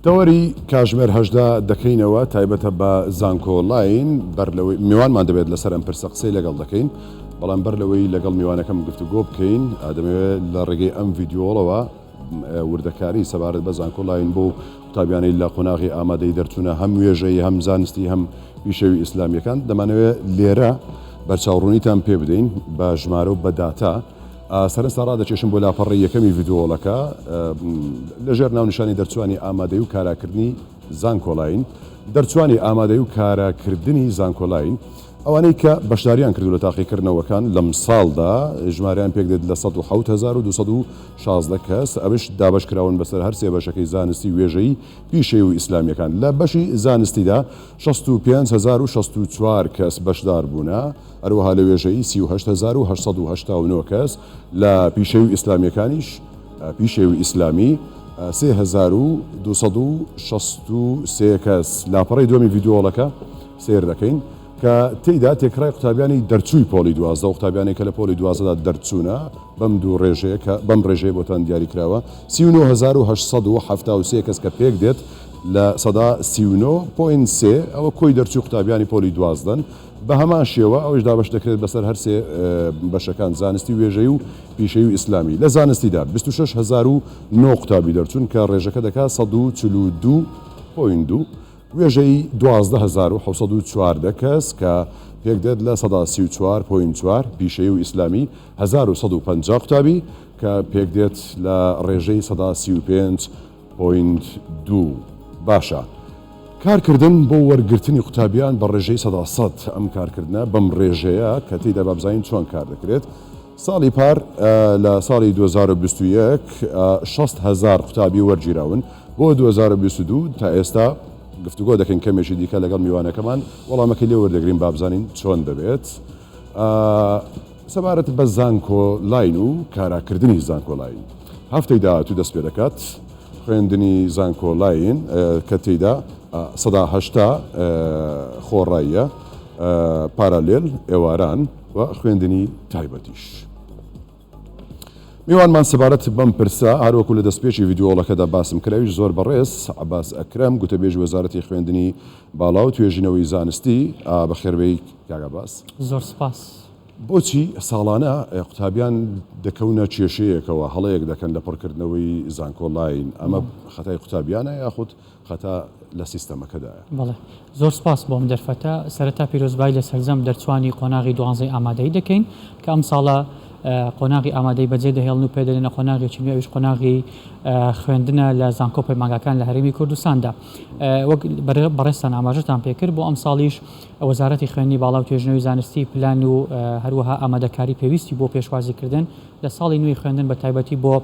تەوەری کاژمێر 18 دەکەینەوە تایبەتە بە زانکۆ لاین بەر لەوەی میوانمان دەبێت لەسەر ئەم پرسە قسەی لەگەڵ دەکەین بەڵام بەر لەوەی لەگەڵ میوانەکەم گفتوگۆ بکەین دەمەوێت لە ڕێگەی ئەم ڤیدیۆڵەوە وردەکاری سەبارەت بە زانکۆ لاین بۆ قوتابیانەی لە قۆناغی ئامادەی دەرچوونە هەم وێژەیی هەم زانستی هەم پیشەوی ئیسلامیەکان دەمانەوێت لێرە بەرچاوڕوونیتان پێ بدەین بە ژمارە و بە داتا سەرنجتان ڕادەکێشم بۆ لاپەڕەی یەکەمی ڤیدیۆڵەکە لەژێر ناونیشانی دەرچوانی ئامادەی و کاراکردنی زانکۆلاین دەرچوانی ئامادەی و کاراکردنی زانکۆلاین ئەوانەی کە بەشداریان کردو لە تاقیکردنەوەکان لەم ساڵدا ژمارەیان پێکدێت لە 107216 کەس ئەمش دابەش کراون بەسەر هەر سێ بەشەکەی زانستی وێژەیی پیشەیی و ئیسلامیەکان لە بەشی زانستیدا 65064 کەس بەشدار بوونە هەروەها لە وێژەیی 38889 کەس لە پیشەیی و ئیسلامیەکانیش پیشەیی و ئیسلامی 3263 کەس. لاپەڕەی دووەمی ڤیدیۆڵەکە سەیر دەکەین کە تێیدا تێکڕای قوتابیانی دەرچووی پۆلی 12 و قوتابیانەی کە لە پۆلی دوازدەدا دەرچوونە بەم دوو ڕێژەیە کە بەم ڕێژەیە بۆتان دیاری کراوە 39873 کەس کە پێک دێت لە سەدا 39.3 ئەوە کۆی دەرچووی قوتابیانی پۆلی دوازدەن. بە هەمان شێوە ئەوەیش دابەش دەکرێت بەسەر هەر سێ بەشەکان زانستی و وێژەیی و پیشەیی و ئیسلامی. لە زانستیدا 26009 قوتابی دەرچوون کە ڕێژەکە دەکات 142.2، وێژەیی 12714 کەس کە پێکدێت لە 34.4%، پیشەیی و ئیسلامی 1150 قوتابی کە پێکدێت لە ڕێژەی 35. point دوو باشە کارکردن بۆ وەرگرتنی قوتابیان بە ڕێژەی 100% ئەم کارکردنە بەم ڕێژەیە کە تێیدا با بزانین چۆن کار دەکرێت ساڵی پار لە ساڵی 2021 60 هەزار قوتابی وەرگیراون بۆ 2022 تا ئێستا گفتوگۆ دەکەین کەمێکی دیکە لەگەڵ میوانەکەمان وەڵامەکەی لێ وەردەگرین با بزانین چۆن دەبێت. سەبارەت بە زانکۆلاین و کاراکردنی زانکۆلاین، هەفتەی داهاتوو دەست پێدەکات خوێندنی زانکۆلاین کە تێیدا 80% خۆڕاییە، پارالێل، ئێواران و خوێندنی تایبەتیش. میوانمان سەبارەت بەم پرسە هەروەکو لە دەستپێکی ڤیدیۆڵەکەدا باسم کرد ئەویش زۆر بەڕێز عەباس ئەکرەم گوتەبێژی وەزارەتی خوێندنی باڵا و توێژینەوەی زانستی بەخێربێی کاک عەباس. زۆر سپاس. بۆچی ساڵانە قوتابیان دەکەونە کێشەیەکەوە هەڵەیەک دەکەن لە پڕکردنەوەی زانکۆلاین ئەمە خەتای قوتابیانە یاخود خەتا لە سیستەمەکەدایە؟ بەڵێ زۆر سپاس بۆ ئەم دەرفەتە. سەرەتا پیرۆزبایی لە سەرجەم دەرچوانی قۆناغی دوانزەی ئامادەیی دەکەین کە ئەمساڵە قۆناغی ئامادەیی بەجێ دەهێڵن و پێ دەنێنە قۆناغێکی نوێ ئەویش قۆناغی خوێندنە لە زانکۆ پەیمانگاکان لە هەرێمی کوردستاندا. وەک بەڕێزتان ئاماژەتان پێکرد بۆ ئەمساڵیش وەزارەتی خوێندنی باڵا و توێژینەوەی زانستی پلان و هەروەها ئامادەکاری پێویستی بۆ پێشوازیکردن لە ساڵی نوێی خوێندن بە تایبەتی بۆ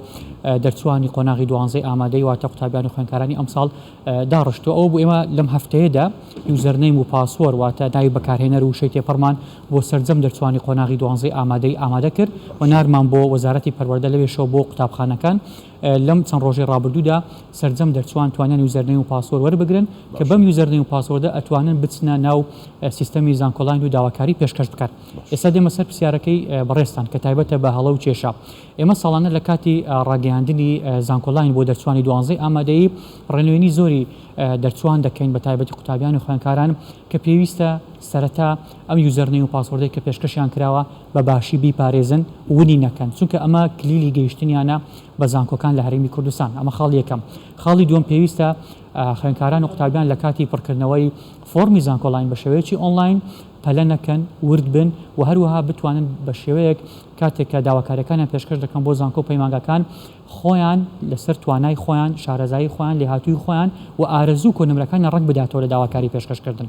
دەرچووانی قۆناغی دوانزەی ئامادەیی واتە قوتابیان و خوێندکارانی ئەمساڵ داڕشتووە. ئەوە بوو ئێمە لەم هەفتەیەدا username و password واتە ناوی بەکارهێنەر و وشەی تێپەڕمان بۆ سەرجەم دەرچووانی قۆناغی دوانزەی ئامادەیی ئامادە کرد و نارمان بۆ وەزارەتی پەروەردە لەوێشەوە بۆ قوتابخانەکان لەم چەند ڕۆژەی ڕابردوودا سەرجەم دەرچووان توانیان username و password وەربگرن کە بەم username و password ە ئەتوانن بچنە ناو سیستەمی زانکۆلاین و داواکاری پێشکەش بکەن. ئێستا دێمە سەر پرسیارەکەی بەڕێزتان کە تایبەتە بە هەڵە و کێشە. ئێمە ساڵانە لە کاتی ڕاگەیاندنی زانکۆلاین بۆ دەرچووانی دوانزەی ئامادەیی ڕێنوێنی زۆری دەرچووان دەکەین بە تایبەتی قوتابیان و خوێندکاران کە پێویستە سەرەتا ئەم username و password ەی کە پێشکەشیان کراوە بە باشی بیپارێزن ونی نەکەن چونکە ئەمە کلیلی گەیشتنیانە بە زانکۆکان لە هەرێمی کوردستان ئەمە خاڵی یەکەم. خاڵی دووەم پێویستە خوێندکاران و قوتابیان لە کاتی پڕکردنەوەی فۆڕمی زانکۆلاین بە شێوەیەکی ئۆنلاین پەلە نەکەن، ورد بن و هەروەها بتوانن بە شێوەیەک کاتێک کە داواکاریەکانیان پێشکەش دەکەن بۆ زانکۆ و پەیمانگاکان خۆیان لەسەر توانای خۆیان، شارەزایی خۆیان، لێهاتوویی خۆیان و ئارەزوو و کۆنمرەکانیان ڕەنگ بداتەوە لە داواکاری پێشکەشکردن.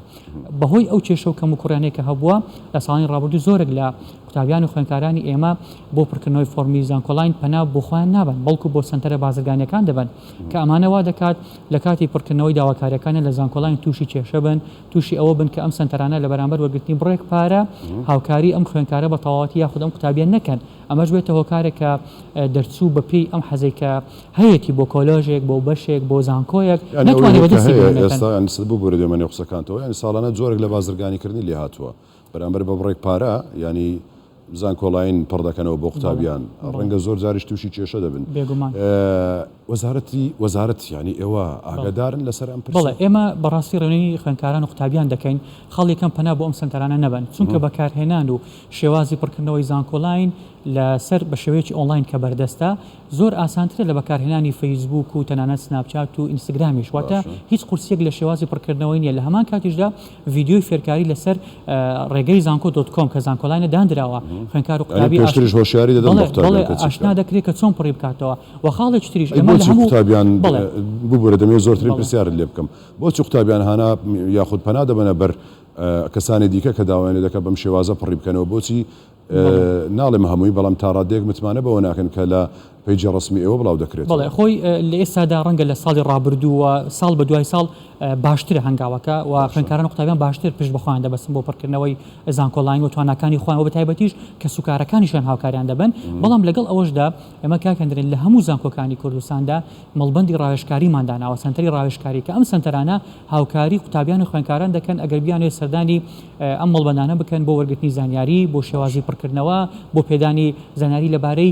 بەهۆی ئەو کێشە و کەموکوڕیانەی کە هەبووە لە ساڵانی ڕابردوو زۆرێک لە قوتابیان و خوێندکارانی ئێمە بۆ پڕکردنەوەی فۆڕمی زانکۆلاین پەنا بۆ خۆیان نابەن بەڵکو بۆ سەنتەرە بازرگانیەکان دەبەن کە ئەمانە وا دەکات لە کاتی پڕکردنەوەی داواکاریەکانیان لە زانکۆلاین تووشی کێشە بن تووشی ئەوە بن کە ئەم سەنتەرانە لە بەرامبەر وەرگرتنی بڕێک پارە هاوکاری ئەم خوێندکارە بە تەواوەتی یاخود ئەم قوتابیە نەکەن ئەمەش بێتە هۆکارێک کە دەرچوو بە پێی ئەم حەزەی کە هەیەتی بۆ کۆلێژێک بۆ بەشێک بۆ زانکۆیەک یانی ئەوەی نەتوانێ کە بەدەستی هەیە بهێنێتن. ئێستا یانی ببورە دێمە نێو قسەکانتەوە یانی ساڵانە جۆرێک لە بازرگانی کردنی لێ هاتووە بەرامبەر بە بڕێک پارە یانی زانکۆلاین پڕ دەکەنەوە بۆ قوتابیان ڕەنگە زۆر جاریش تووشی کێشە دەبن. بێگومان. وەزارەتی وەزارەت یانی ئێوە ئاگادارن لەسەر ئەم پرسە؟ بەڵێ ئێمە بەڕاستی ڕێنوێنی خوێندکاران و قوتابیان دەکەین خاڵی یەکەم پەنا بۆ ئەم سەنتەرانە نەبەن چونکە بەکارهێنان و شێوازی پڕکردنەوەی زانکۆلاین لەسەر بە شێوەیەکی ئۆنلاین کە بەردەستە زۆر ئاسانترە لە بەکارهێنانی فەیسبووک و تەنانەت سناپچات و ئینستگرامیش واتە هیچ قورسییەک لە شێوازی پڕکردنەوەی نییە لە هەمان کاتیشدا ڤیدیۆی فێرکاری لەسەر ڕێگەی زانکۆ dot com کە زانکۆلاینە داندراوە خوێندکار و یانی قوتابی ئاش پێشتریش هۆشیاری دەدەن بە بەڵێ بەڵێ قوتابیان کە چی ئاشنا بکەن؟ دەکرێت کە چۆن پڕی بکاتەوە و خاڵێکی تریش ئەی ئێمە لە بۆچی هەموو قوتابیان بەڵێ ببورە دەمەوێت زۆرترین بەڵێ. پرسیارت لێ بکەم بۆچی قوتابیان هانا یاخود پەنا دەبەنە بەر کەسانی دیکە کە داوایان لێ دەکەن بەم شێوازە پڕی بکەنەوە بۆچی ناڵێم هەمووی بەڵام تاڕادەیەک متمانە بەوە ناکەن کە لە پەیجی ڕەسمی ئێوە بڵاو دەکرێتەوە. بەڵێ خۆی لە ئێستادا ڕەنگە لە ساڵی ڕابردوو و ساڵ بە دوای ساڵ باشترە هەنگاوەکە و خوێندکاران و قوتابیان باشتر پشت بە خۆیان دەبەستن بۆ پڕکردنەوەی زانکۆلاین و تواناکانی خۆیان و بە تایبەتیش کەسوکارەکانیشیان هاوکاریان دەبن، بەڵام لەگەڵ ئەوەشدا ئێمە کاک هەندرێن لە هەموو زانکۆکانی کوردستاندا مەڵبەندی ڕاوێژکاریمان داناوە، سەنتەری ڕاوێژکاری، کە ئەم سەنتەرانە هاوکاری قوتابیان و خوێندکاران دەکەن ئەگەر بیانەوێت سەردانی ئەم مەڵبەندانە بکەن بۆ وەرگرتنی زانیاری، بۆ شێوازی پڕکردنەوە، بۆ پێدانی زانیاری لەبارەی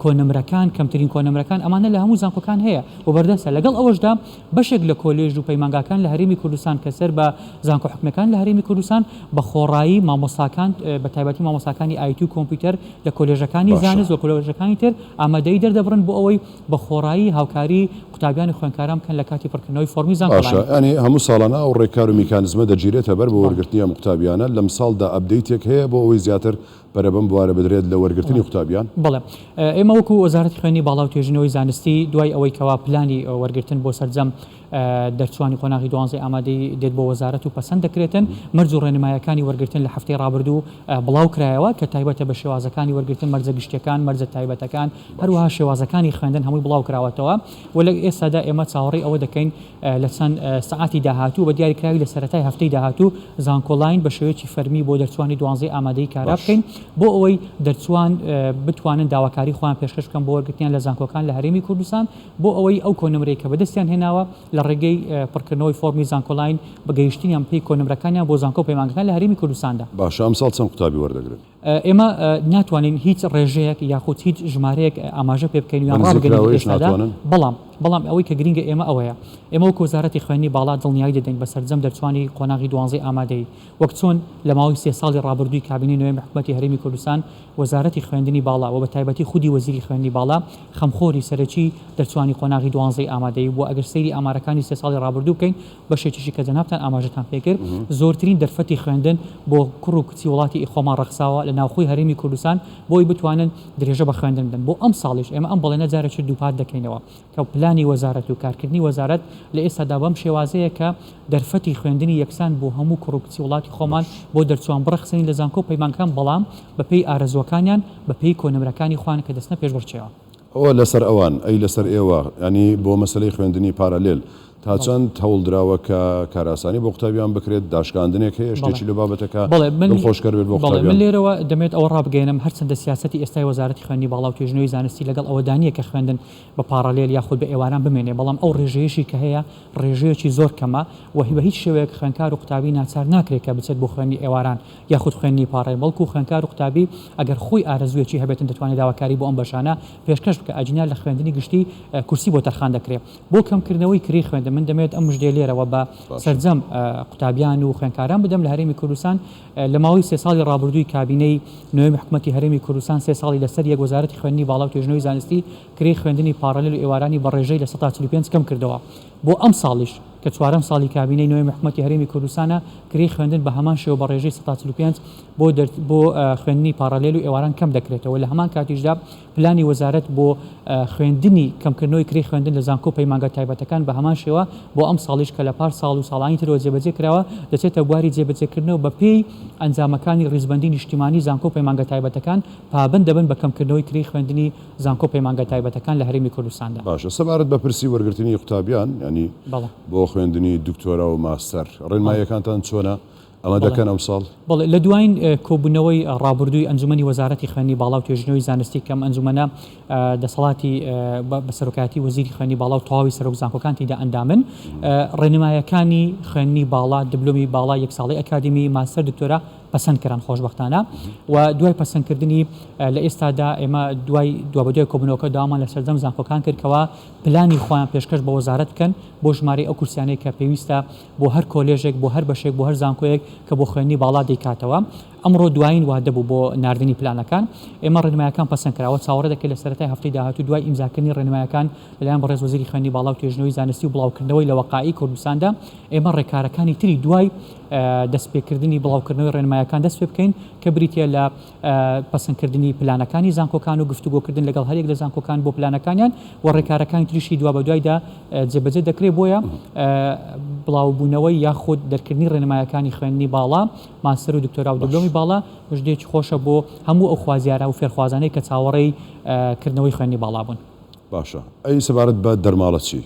کۆنمرەکان، کەمترین کۆنمرەکان، ئەمانە لە هەموو زانکۆکان هەیە و بەردەستە. لەگەڵ ئەوەشدا بەشێک لە کۆلێژ و پەیمانگاکان لە هەرێمی کوردستان کە سەر بە زانکۆ حکومییەکان لە هەرێمی کوردستان بە خۆڕایی مامۆستاکان بە تایبەتی مامۆستاکانی ئایتی و کۆمپیوتەر لە کۆلێژەکانی زانست و کۆلێژەکانی تر ئامادەیی دەردەبڕن بۆ ئەوەی بە خۆڕایی هاوکاری قوتابیان و خوێندکاران بکەن لە کاتی پڕکردنەوەی فۆڕمی باشە زانکۆلاین. یانی هەموو ساڵانە ئەو ڕێکار و میکانزمە دەگیرێتە بەر بۆ وەرگرتنی ئەم قوتابیانە، لەمساڵدا update ێک هەیە بۆ ئەوەی زیاتر پەرە بەم بوارە بدرێت لە وەرگرتنی قوتابیان؟ بەڵێ ئێمە وەکو وەزارەتی خوێندنی باڵا و توێژینەوەی زانستی دوای ئەوەی کەوا پلانی وەرگرتن بۆ سەرجەم دەرچووانی قۆناغی دوانزەی ئامادەیی دێت بۆ وەزارەت و پەسەند دەکرێتن، مەرج و ڕێنمایەکانی وەرگرتن لە هەفتەی ڕابردوو بڵاو کرایەوە کە تایبەتە بە شێوازەکانی وەرگرتن، مەرجە گشتیەکان، مەرجە تایبەتەکان، هەروەها شێوازەکانی خوێندن هەمووی بڵاو کراوەتەوە و لە ئێستادا ئێمە چاوەڕێی ئەوە دەکەین لە چەند سەعاتی داهاتوو بە دیاریکراوی لە سەرەتای هەفتەی داهاتوو زانکۆلاین بە شێوەیەکی فەرمی بۆ دەرچووانی دوانزەی ئامادەیی کارا بکەین بۆ ئەوەی دەرچووان بتوانن داواکاری خۆیان پێشکەش بکەن بۆ وەرگرتنیان لە زانکۆکان لە هەرێمی کوردستان بۆ ئەوەی ئەو کۆنمرەی کە بەدەستیان هێناوە لە ڕێگەی پڕکردنەوەی فۆڕمی زانکۆلاین بە گەیشتنیان پێی کۆنمرەکانیان بۆ زانکۆ و پەیمانگەکان لە هەرێمی کوردستاندا. باشە ئەمساڵ چەند قوتابی وەردەگرن؟ ئێمە ناتوانین هیچ ڕێژەیەک یاخود هیچ ژمارەیەک ئاماژە پێ بکەین یان بە ڕابگەیەنین لە نزیکراوەیش ئێستادا، ناتوانن؟ بەڵام بەڵام ئەوەی کە گرینگە ئێمە ئەوەیە ئێمە وەک وەزارەتی خوێندنی باڵا دڵنیایی دەدەین بە سەرجەم دەرچوانی قۆناغی دوانزەی ئامادەیی وەک چۆن لە ماوەی سێ ساڵی ڕابردووی کابینەی نۆیەمی حکومەتی هەرێمی کوردستان وەزارەتی خوێندنی باڵا و بە تایبەتی خودی وەزیری خوێندنی باڵا خەمخۆری سەرەکی دەرچوانی قۆناغی دوانزەی ئامادەیی بووە ئەگەر سەیری ئامارەکانی سێ ساڵی ڕابردوو بکەین بەشێکیشی کە جەنابتان ئاماژەتان پێکرد زۆرترین دەرفەتی خوێندن بۆ کوڕ و کچی وڵاتی خۆمان ڕەخساوە لە ناوخۆی هەرێمی کوردستان بۆی بتوانن درێژە بە خوێندن بدەن بۆ ئەمساڵیش ئێمە ئەم بەڵێنە جارێکی دووپات دەکەینەوە کە پلانی وەزارەت و کارکردنی وەزارەت لە ئێستادا بەم شێوازەیە کە دەرفەتی خوێندنی یەکسان بۆ هەموو کوڕ و کچی وڵاتی خۆمان بۆ دەرچووان بڕەخسێنین لە زانکۆ و پەیمانگەکان بەڵام بەپێی ئارەزووەکانیان بەپێی کۆنمرەکانی خۆیان کە دەچنە پێشبڕکێوە. ئەوە لەسەر ئەوان، ئەی لەسەر ئێوە، یانی بۆ مەسەلەی خوێندنی پارالێل تا چەند هەوڵ دراوە کە کارئاسانی بۆ قوتابیان بکرێت، داشکاندنێک هەیە شتێکی لەو بابەتە کە دڵخۆشکەر بێت بۆ بەڵێ من قوتابیان؟ لێرەوە دەمەوێت ئەوە ڕابگەیەنم هەرچەندە سیاسەتی ئێستای وەزارەتی خوێندنی باڵا و توێژینەوەی زانستی لەگەڵ ئەوەدا نییە کە خوێندن بە پاڕالێل یاخود بە ئێواران بمێنێ بەڵام ئەو ڕێژەیەشی کە هەیە ڕێژەیەکی زۆر کەمە و بە هیچ شێوەیەک خوێندکار و قوتابی ناچار ناکرێت کە بچێت بۆ خوێندنی ئێواران یاخود خوێندنی پاڕێل بەڵکو خوێندکار و قوتابی ئەگەر خۆی ئارەزوویەکی هەبێتن دەتوانێت داواکاری بۆ ئەم بەشانە پێشکەش بکات ئەگینا لە خوێندنی گشتی کورسی بۆ تەرخان دەکرێت بۆ کەمکردنەوەی کرێی خوێندن من دەمەوێت ئەم مژدەیە لێرەوە بە سەرجەم قوتابیان و خوێندکاران بدەم لە هەرێمی کوردستان لە ماوەی سێ ساڵی ڕابردووی کابینەی نۆیەمی حکومەتی هەرێمی کوردستان سێ ساڵی لەسەر یەک وەزارەتی خوێندنی باڵا و توێژینەوەی زانستی کرێی خوێندنی پاڕالێل و ئێوارانی بە ڕێژەی 45% کەم کردەوە بۆ ئەمساڵیش کە چوارەم ساڵی کابینەی نۆیەمی حکومەتی هەرێمی کوردستانە کرێی خوێندن بە هەمان شێوە بە ڕێژەی 45% بۆ بۆ خوێندنی پاڕالێل و ئێواران کەم دەکرێتەوە لە هەمان کاتیشدا پلانی وەزارەت بۆ خوێندنی کەمکردنەوەی کرێی خوێندن لە زانکۆ و پەیمانگا تایبەتەکان بە هەمان شێوە بۆ ئەمساڵیش کە لە پار ساڵ و ساڵانی ترەوە جێبەجێ کراوە دەچێتە بواری جێبەجێکردنەوە بەپێی ئەنجامەکانی ڕیزبەندی نیشتیمانی زانکۆ و پەیمانگا تایبەتەکان پابەند دەبن بە کەمکردنەوەی کرێی خوێندنی زانکۆ و پەیمانگا تایبەتەکان لە هەرێمی کوردستاندا. باشە سەبارەت بە پرسی وەرگرتنی قوتابیان یانی بۆ خوێندنی دکتۆرا و ماستەر ڕێنماییەکانتان چۆنە؟ ئەمە دەکەن ئەمساڵ؟ بەڵێ، لە دوایین کۆبوونەوەی ڕابردووی ئەنجومەنی وەزارەتی خوێندنی باڵا و توێژینەوەی زانستی کە ئەم ئەنجومەنە دەسەڵاتی بە سەرۆکایەتی وەزیری خوێندنی باڵا و تەواوی سەرۆک زانکۆکان تێیدا ئەندامن، ڕێنمایەکانی خوێندنی باڵا، دبلۆمی باڵا، یەک ساڵەی ئەکادیمی، ماستەر، دکتۆرا، پەسەند کران خۆشبەختانە و دوای پەسەندکردنی لە ئێستادا ئێمە دوای دوابەدوای کۆبوونەوەکە داوامان لە سەرجەم زانکۆکان کرد کەوا پلانی خۆیان پێشکەش بە وەزارەت بکەن بۆ ژمارەی ئەو کورسیانەی کە پێویستە بۆ هەر کۆلێژێک بۆ هەر بەشێک بۆ هەر زانکۆیەک کە بۆ خوێندنی باڵا دەیکاتەوە. ئەمڕۆ دوایین وادە بوو بۆ ناردنی پلانەکان. ئێمە ڕێنمایەکان پەسەند کراوە، چاوەڕێ دەکرێت لە سەرەتای هەفتەی داهاتوو دوای ئیمزاکردنی ڕێنمایەکان لەلایەن بەڕێز وەزیری خوێندنی باڵا و توێژینەوەی زانستی و بڵاوکردنەوەی لە وەقائی کوردستاندا ئێمە ڕێکارەکانی تری دوای دەستپێکردنی بڵاوکردنەوەی ڕێنمایەکان دەست پێ بکەین کە بریتییە لە پەسەندکردنی پلانەکانی زانکۆکان و گفتوگۆکردن لەگەڵ هەریەک لە زانکۆکان بۆ پلانەکانیان و ڕێکارەکانی تریشی دوابەدوایدا جێبەجێ دەکرێت بۆیە بڵاوبوونەوەی یاخود دەرکردنی ڕێنمایەکانی خوێندنی باڵا ماستەر و دکتۆرا و دبلۆمی باڵا مژدەیەکی خۆشە بۆ هەموو ئەو خوازیارە و فێرخوازانەی کە چاوەڕێی کردنەوەی خوێندنی باڵا بوون. باشە ئەی سەبارەت بە دەرماڵە چی؟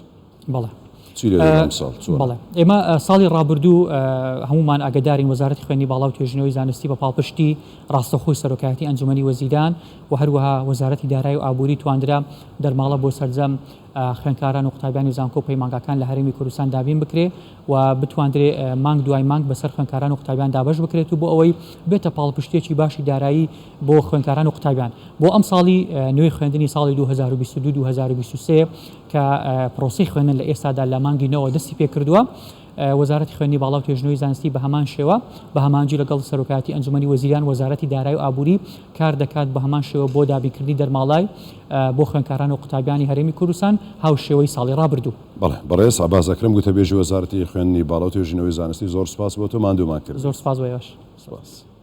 بەڵێ. چی لێ دەدەن ئەمساڵ چۆنە؟ بەڵێ ئێمە ساڵی ڕابردوو هەموومان ئاگەدارین وەزارەتی خوێندنی باڵا و توێژینەوەی زانستی بە پاڵپشتی ڕاستەوخۆی سەرۆکایەتی ئەنجومەنی وەزیران و هەروەها وەزارەتی دارایی و ئابووری تواندرا دەرماڵە بۆ سەرجەم خوێندکاران و قوتابیانی زانکۆ و پەیمانگاکان لە هەرێمی کوردستان دابین بکرێ و بتواندرێ مانگ دوای مانگ بەسەر خوێندکاران و قوتابیان دابەش بکرێت و بۆ ئەوەی بێتە پاڵپشتییەکی باشی دارایی بۆ خوێندکاران و قوتابیان بۆ ئەمساڵی نوێی خوێندنی ساڵی 2022 2023 کە پرۆسەی خوێندن لە ئێستادا لە مانگی نۆوە دەستی پێکردووە. وەزارەتی خوێندنی باڵا و توێژینەوەی زانستی بە هەمان شێوە بە هەمانجی لەگەڵ سەرۆکایەتی ئەنجومەنی وەزیران وەزارەتی دارایی و ئابووری کار دەکات بە هەمان شێوە بۆ دابینکردنی دەرماڵای بۆ خوێندکاران و قوتابیانی هەرێمی کوردستان هاوشێوەی ساڵی ڕابردوو. بەڵێ بەڕێز عەباس ئەکرەم گوتەبێژی وەزارەتی خوێندنی باڵا و توێژینەوەی زانستی زۆر سوپاس بۆ تۆ ماندوومان کردی. زۆر سوپاس بۆ ئێوەش. سوپاس.